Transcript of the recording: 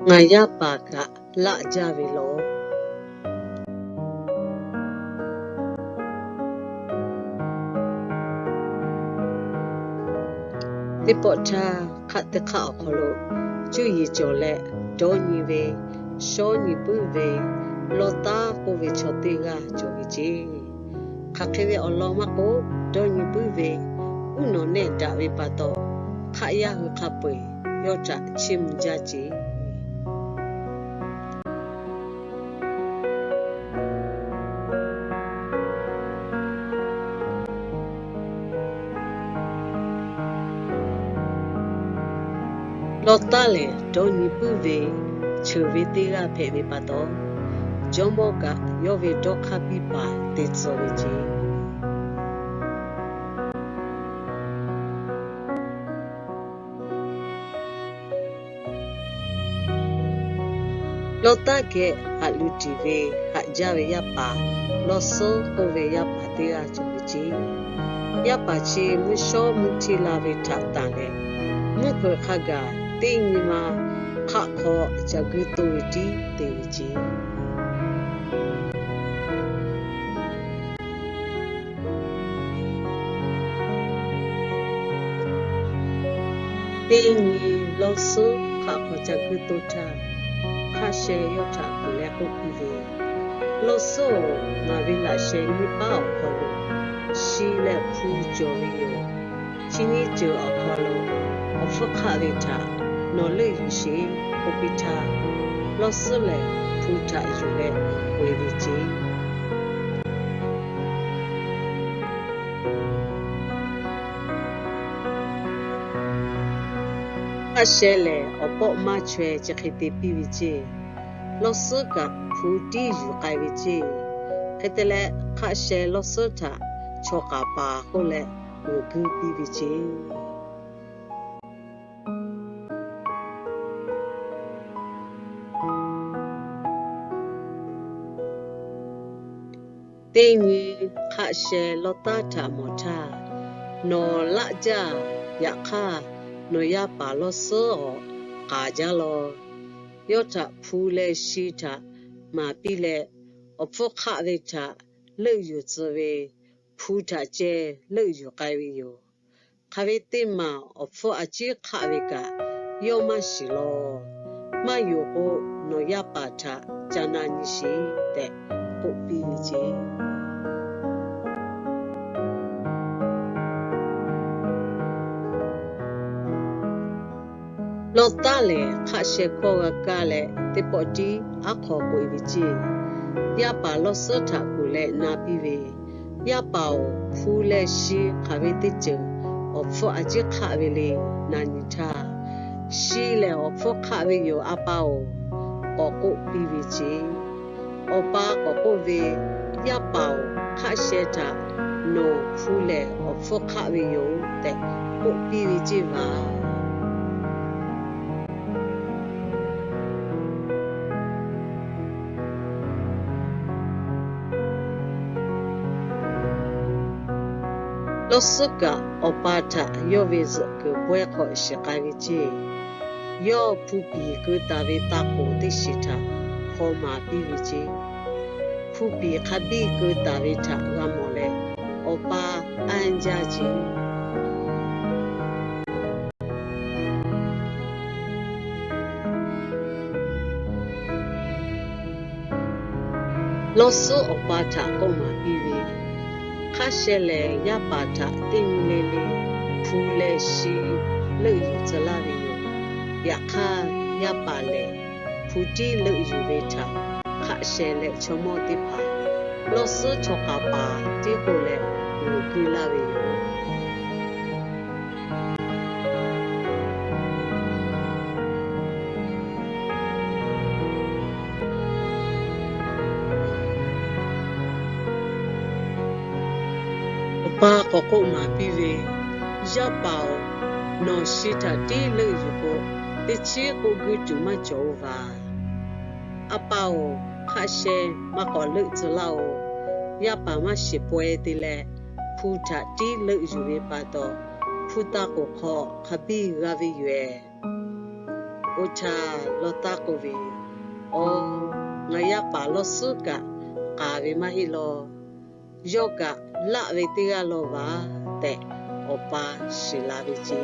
Ngaˬ yaˇ paˍ kaꞈ laˆ jaˇ ve law. Teˇ pawˆ htaˇ, hk'aˆ teˇ hk'aˆ awˬ hk'aw lo cuˇ yiˍ cawˬ leh, dawˇ nyi ve, shawˉ nyi puiˉ ve, Lawˇ taˉ k'oˆ ve chaw teˇ g'aˇ cawˬ ve ceˇ. Hk'aˬ hk'e ve awˬ lawn maˇ k'oˆ, dawˇ nyi puiˉ ve uˉ nawˬ nehˆ daꞈ ve pa taw, hk'aˆ yaˇ hui hk'a peu-eˬ yawˇ htaꞈ chiˇ mvuh jaˇ ceˇ. Lawˇ taˉ lehˬ, dawˇ nyi puiˉ ve cheuˬ ve teˇ g'aˇ hpehꞈ ve pa taw, jawˇmawˇ kaꞈ yawˇ ve dawˇ hk'aˇ piˇ paˍ te tcuh ve ceˇ. Lawˇ taˉ geh haꞈ luˬ tiˍ ve haꞈ jaˇ ve yaˇ paˍ Lawˇ suhˉ k'oˆ ve yaˇ paˍ teˇ g'aˇ cawˬ ve ceˇ. Yaˇ paˍ chi mvuhˇ shawˉ mvuhˇ htiˇ la ve htaꞈ tanˬ leh, mvuhˇ hpeuꞈ hk'a gaˬ teˇ nyi ma hk'aˆ hk'aw ca guiˇ toˇ ve tiˉ te ve ceˇ. Teˇ nyi Lawˇ suhˉ hk'aˆ hk'aw ca guiˇ toˇ htaˇ, hk'aˆ sheh yawˇ htaꞈ kuˬ leh k'oˆ piˇ ve, Lawˇ suhˉ-oˬ, ngaˬ ve laꞈ sheh nyiˇ paˉ awˬ hk'aw lo shi leh hpu cawˬ ve yoˬ. Chi nyiˇ ceuˬ awˬ hk'aw lo awˬ hpfuhˇ hk'aˆ ve htaꞈ nawˬ leuˆ yuˬ sheˍ k'oˆ piˇ htaˇ, Lawˇ suhˉ lehˬ hpu htaꞈ yuˬ leh k'oꞈ-e ve ceˇ. Hk'aˆ sheh lehˬ, awˬ pawˆ maˇ chaweh chi hk'e te piˇ ve ceˇ. Lawˇ suhˉ kaꞈ hpu tiˉ yuˬ k'ai ve ceˇ. Hk'e te leh, hk'aˆ sheh Lawˇ suhˉ htaꞈ chaw k'aˍ paˍ k'oˆ leh g'uiˬ guiˇ piˇ ve ceˇ. Teˇ nyi hk'aˆ sheh Lawˇ taˉ htaꞈ mawˬ htaˇ, Nawˬ laˆ jaˇ. Yaꞈ hk'aˇ, nawˬ yaˇ paˍ Lawˇ suhˉ-aˬ, k'aˍ jaˇ law. Yawˇ htaꞈ hpu leh shi htaꞈ maˍ piˇ leh, awˬ hpfuhˇ hk'aˆ ve htaꞈ leuˆ yuˬ tcuh ve, hpu htaꞈ ceh leuˆ yuˬ k'ai ve yoˬ. Hk'aˬ ve teˇ maˬ awˬ hpfuhˇ a ciˉ hk'aˆ ve kaꞈ yawˇ maˇ shiˍ law. Maˇ yonˍ k'o, nawˬ yaˇ paˍ htaꞈ ca na nyi sheˍ tehꞈ k'oˆ piˇ ve ceˇ. Lawˇ taˉ lehˬ, hk'aˆ sheh hkawˇ g'a kaˇ leh, teˇ pawˆ tiˉ aˉ hk'aw k'oꞈ-e ve ceˇ. Yaˇ paˍ Lawˇ suhˉ htaꞈ kuˬ leh na piˇ ve, Yaˇ paˍ-oˬ, hpu leh shi hk'aˬ ve teˇ ceuˬ awˬ hpfuhˇ a ciˉ hk'aˆ ve le. Na nyi htaˇ, Shi lehˬ awˬ hpfuhˇ hk'aˆ ve yoˬ, a pa-oˬ, k'awꞈ k'oˆ piˇ ve ceˇ. Awˬ pa k'awꞈ k'oˆ ve, Yaˇ paˍ-oˬ, hk'aˆ sheh htaꞈ nawˬ hpu lehˬ awˬ hpfuhˇ hk'aˆ ve yoˬ tehꞈ k'oˆ piˇ ve ceˇ vaˬ. Lawˇ suhˉ kaꞈ awˬ pa htaꞈ yawˇ ve zuhꞈ kuiˬ pawehˇ hk'aw shiˍ k'ai ve ceˇ. Yawˇ hpu piˍ keu taˍ ve taˇ k'oˍ teˇ shiˍ htaꞈ hpaw maˍ piˇ ve ceˇ. Hpu piˍ hk'a biˇ keu taˍ ve htaꞈ g'a mawˬ leh, awˬ pa anˇ jaˇ ceˇ. Lawˇ suhˉ awˬ pa htaꞈ k'oˆ maˍ piˇ ve, Hk'aˆ sheh lehˬ, yaˇ paˍ htaꞈ teˇ nyi le le hpu leh shi leuˆ yuˬ tcuh laˇ ve yoˬ. Yaꞈ hk'aˇ, yaˇ paˍ lehˬ hpu tiˉ leuˆ yuˬ ve htaꞈ hk'aˆ sheh leh chaw mawˇ teˇ hpaˍ Lawˇ suhˉ chaw k'aˍ paˍ tiˉ k'oˆ leh g'uiˬ guiˇ laˇ ve yoˬ. Awˬ pa k'awꞈ k'oˆ maˍ piˇ ve, Yaˇ paˍ-oˬ, nawˬ shi htaꞈ tiˉ leuˆ yuˬ k'o, teˇ chiˉ k'oˆ guiˇ tuˬ maˇ cawˬ-oˬ vaˬ. A pa-oˬ, hk'aˆ sheh maˇ k'awꞈ leuˆ tcuh laˇ-oˬ. Yaˇ paˍ maˇ shiˍ pawehˇ te leh, hpu htaꞈ tiˉ leuˆ yuˬ ve pa taw, hpu taˇ k'oˍ hk'aw hk'a biˇ g'a ve yoˬ-ehˍ. Oˇ htaˇ Lawˇ taˇ k'oˆ ve, Aˬ, ngaˬ yaˇ paˍ Lawˇ suhˉ kaꞈ k'aˍ ve maˇ heˆ law. Yawˇ kaꞈ laˆ ve teˇ g'aˇ law vaˬ tehꞈ, awˬ pa shiˍ la ve ce.